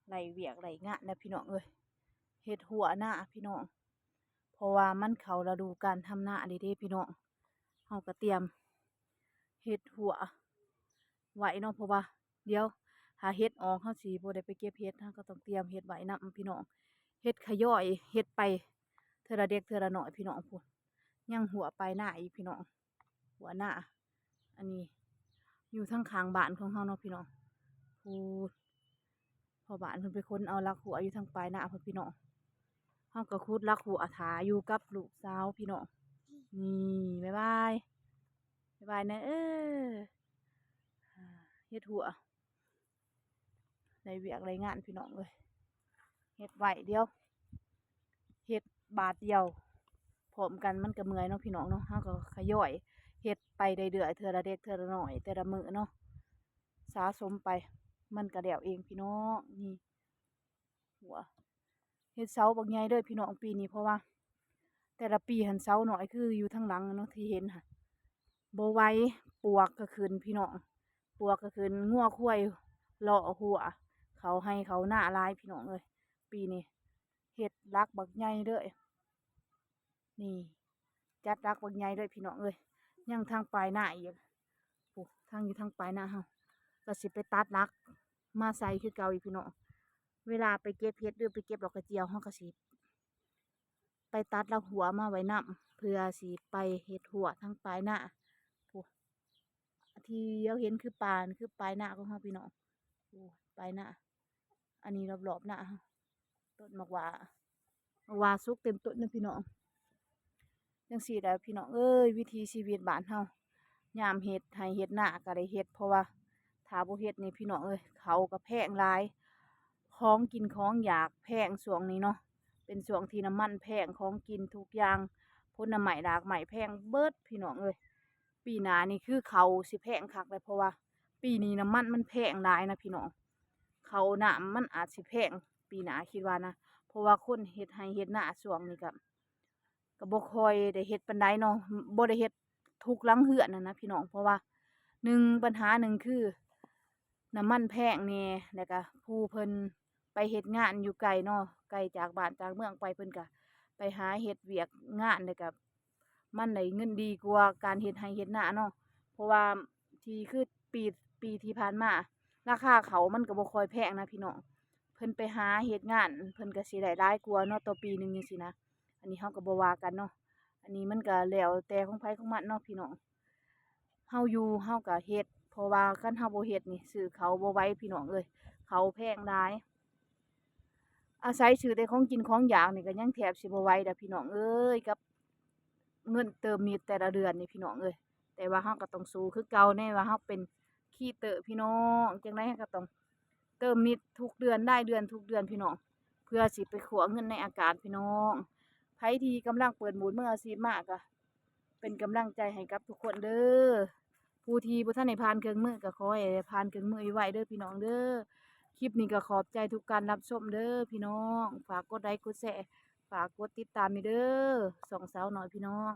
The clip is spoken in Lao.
ໄລ່ວຽກໄລ່ງານນະພີ່ນ້ອງເອີຍ ເຮັດຮົ້ວນາພີ່ນ້ອງ ເພາະວ່າມັນເຂົ້າລະດູການທຳນາແລ້ວເດ້ພີ່ນ້ອງ. ເຮົາກໍຕຽມເຮັດຮົ້ວໄວ້ເນາະ ເພາະວ່າດຽວຖ້າເຫັດອອກ ເຮົາຊິບໍ່ໄດ້ໄປເກັບເຫັດ ເຮົາກໍຕ້ອງຕຽມເຮັດໄວ້ນຳພີ່ນ້ອງ. ເຮັດຂະຫຍ້ອຍ ເຮັດໄປເທື່ອລະເດັກເທື່ອລະໜ້ອຍພີ່ນ້ອງ. ພຸ້ນ ຍັງຮົ້ວປາຍນາອີກພີ່ນ້ອງ ຮົ້ວນາ. ອັນນີ້ຢູ່ທາງຂ້າງບ້ານຂອງເຮົາເນາະພີ່ນ້ອງ. ຜູ້ພໍ່ບ້ານເພິ່ນໄປຂົນເອົາຫຼັກຮົ້ວຢູ່ທາງປາຍນາພຸ້ນພີ່ນ້ອງ. ເຮົາກໍຂຸດຫຼັກຮົ້ວຖ້າຢູ່ກັບລູກສາວພີ່ນ້ອງ. ນີ້ ບາຍບາຍ ບາຍບາຍນະ ເອີ ເຮັດຮົ້ວ ໄດ້ວຽກໄດ້ງານພີ່ນ້ອງເອີຍ ເຮັດໄວ້ ດຽວເຮັດບາດດຽວພ້ອມກັນມັນກໍເມື່ອຍເນາະພີ່ນ້ອງເນາະ. ເຮົາກໍຂະຫຍ້ອຍເຮັດໄປເລື້ອຍໆ ເທື່ອລະເດັກເທື່ອລະໜ້ອຍ ແຕ່ລະມື້ເນາະ ສະສົມໄປ ມັນກໍແລ້ວເອງພີ່ນ້ອງ. ນີ້ ຮົ້ວ ເຮັດເສົາບັກໃຫຍ່ເດີພີ່ນ້ອງປີນີ້ ເພາະວ່າແຕ່ລະປີຫັ້ນເສົານ້ອຍ ຄືຢູ່ທາງຫຼັງເນາະທີ່ເຫັນຫັ້ນ ບໍ່ໄຫວ ປວກກໍຂຶ້ນພີ່ນ້ອງ ປວກກໍຂຶ້ນ ງົວຄວາຍເລາະຮົ້ວ ເຂົ້າໄຮ່ເຂົ້ານາຫຼາຍພີ່ນ້ອງເອີຍ. ປີນີ້ເຮັດຫຼັກບັກໃຫຍ່ເດີ ນີ້ ຈັດຫຼັກບັກໃຫຍ່ເລີຍພີ່ນ້ອງເອີຍ. ຍັງທາງປາຍນາອີກ ໂອ້ ທາງຢູ່ທາງປາຍນາເຮົາ ກໍຊິໄປຕັດຫຼັກມາໃສ່ຄືເກົ່າອີກພີ່ນ້ອງ. ເວລາໄປເກັບເຫັດ ຫຼື ໄປເກັບດອກກະຈຽວ ເຮົາກໍຊິໄປຕັດຫຼັກຮົ້ວມາໄວ້ນຳ ເພື່ອຊິໄປເຮັດຮົ້ວທາງປາຍນາ. ໂອ້ ທີ່ເຮົາເຫັນຄືປ່າ ຄືປາຍນາຂອງເຮົາພີ່ນ້ອງ. ໂອ້ ປາຍນາ ອັນນີ້ລອບໆນາເຮົາ ຕົ້ນໝາກຫວ້າ ໝາກຫວ້າສຸກເຕັມຕົ້ນນະພີ່ນ້ອງ. ຈັ່ງຊີ້ແຫຼະພີ່ນ້ອງເອີຍ ວິຖີຊີວິດບ້ານເຮົາ ຍາມເຮັດໄຮ່ເຮັດນາກໍໄດ້ເຮັດ ເພາະວ່າຖ້າບໍ່ເຮັດນີ້ພີ່ນ້ອງເອີຍ ເຂົ້າກໍແພງຫຼາຍ ຂອງກິນຂອງຢາກແພງຊ່ວງນີ້ເນາະ ເປັນຊ່ວງທີ່ນ້ຳມັນແພງ ຂອງກິນທຸກຢ່າງ ຜົນໄມ້ລາກໄມ້ແພງເບິດພີ່ນ້ອງເອີຍ. ປີໜ້ານີ້ຄືເຂົ້າຊິແພງຄັກເລີຍ ເພາະວ່າປີນີ້ນ້ຳມັນມັນແພງຫຼາຍນະພີ່ນ້ອງ. ເຂົ້ານ້ຳມັນອາດຊິແພງປີໜ້າ ຄິດວ່ານະ ເພາະວ່າຄົນເຮັດໄຮ່ເຮັດນາຊ່ວງນີ້ກໍ ກໍບໍ່ຄ່ອຍໄດ້ເຮັດປານໃດເນາະ ບໍ່ໄດ້ເຮັດທຸກຫຼັງເຮືອນຫັ້ນນະພີ່ນ້ອງ. ເພາະວ່າໜຶ່ງ ບັນຫາໜຶ່ງຄືນ້ຳມັນແພງແດ່ ແລ້ວກໍຜູ້ເພິ່ນໄປເຮັດງານຢູ່ໄກເນາະ ໄກຈາກບ້ານຈາກເມືອງໄປ ເພິ່ນກໍໄປຫາເຮັດວຽກງານ ແລ້ວກໍມັນໄດ້ເງິນດີກວ່າການເຮັດໄຮ່ເຮັດນາເນາະ. ເພາະວ່າທີ່ຄືປີ ປີທີ່ຜ່ານມາ ລາຄາເຂົ້າມັນກໍບໍ່ຄ່ອຍແພງນະພີ່ນ້ອງ ເພິ່ນໄປຫາເຮັດງານ ເພິ່ນກໍຊິໄດ້ຫຼາຍກວ່າເນາະ ຕໍ່ປີໜຶ່ງຈັ່ງຊີ້ນະ. ອັນນີ້ເຮົາກໍບໍ່ວ່າກັນເນາະ ອັນນີ້ມັນກໍແລ້ວແຕ່ຂອງໃຜຂອງມັນເນາະພີ່ນ້ອງ. ເຮົາຢູ່ເຮົາກໍເຮັດ ເພາະວ່າຄັນເຮົາບໍ່ເຮັດນີ້ ຊື້ເຂົ້າບໍ່ໄຫວພີ່ນ້ອງເອີຍ ເຂົ້າແພງຫຼາຍ. ອາໄສຊື້ແຕ່ຂອງກິນຂອງຢາກນີ້ກໍຍັງແທບຊິບໍ່ໄຫວດອກພີ່ນ້ອງເອີຍ ກັບເງິນເຕີມນິດແຕ່ລະເດືອນນີ້ພີ່ນ້ອງເອີຍ. ແຕ່ວ່າເຮົາກໍຕ້ອງສູ້ຄືເກົ່າ ແນ່ວ່າເຮົາເປັນຄີເຕີພີ່ນ້ອງ ຈັ່ງໃດເຮົາກໍຕ້ອງເຕີມນິດທຸກເດືອນ ລາຍເດືອນທຸກເດືອນພີ່ນ້ອງ ເພື່ອຊິໄປຂົວເງິນໃນອາກາດພີ່ນ້ອງ. ໃຜທີ່ກຳລັງເປີດບູດມືອາຊີບມາກໍ ເປັນກຳລັງໃຈໃຫ້ກັບທຸກຄົນເດີ. ຜູ້ທີ່ບໍ່ທັນໄດ້ຜ່ານເຄື່ອງມືກໍຂໍໃຫ້ໄດ້ຜ່ານເຄື່ອງມືໄວໆເດີພີ່ນ້ອງເດີ. ຄລິບນີ້ກໍຂອບໃຈທຸກການຮັບຊົມເດີພີ່ນ້ອງ. ຝາກກົດໄລກົດແຊ ຝາກກົດຕິດຕາມແດ່ເດີ ຊ່ອງສາວນ້ອຍພີ່ນ້ອງ.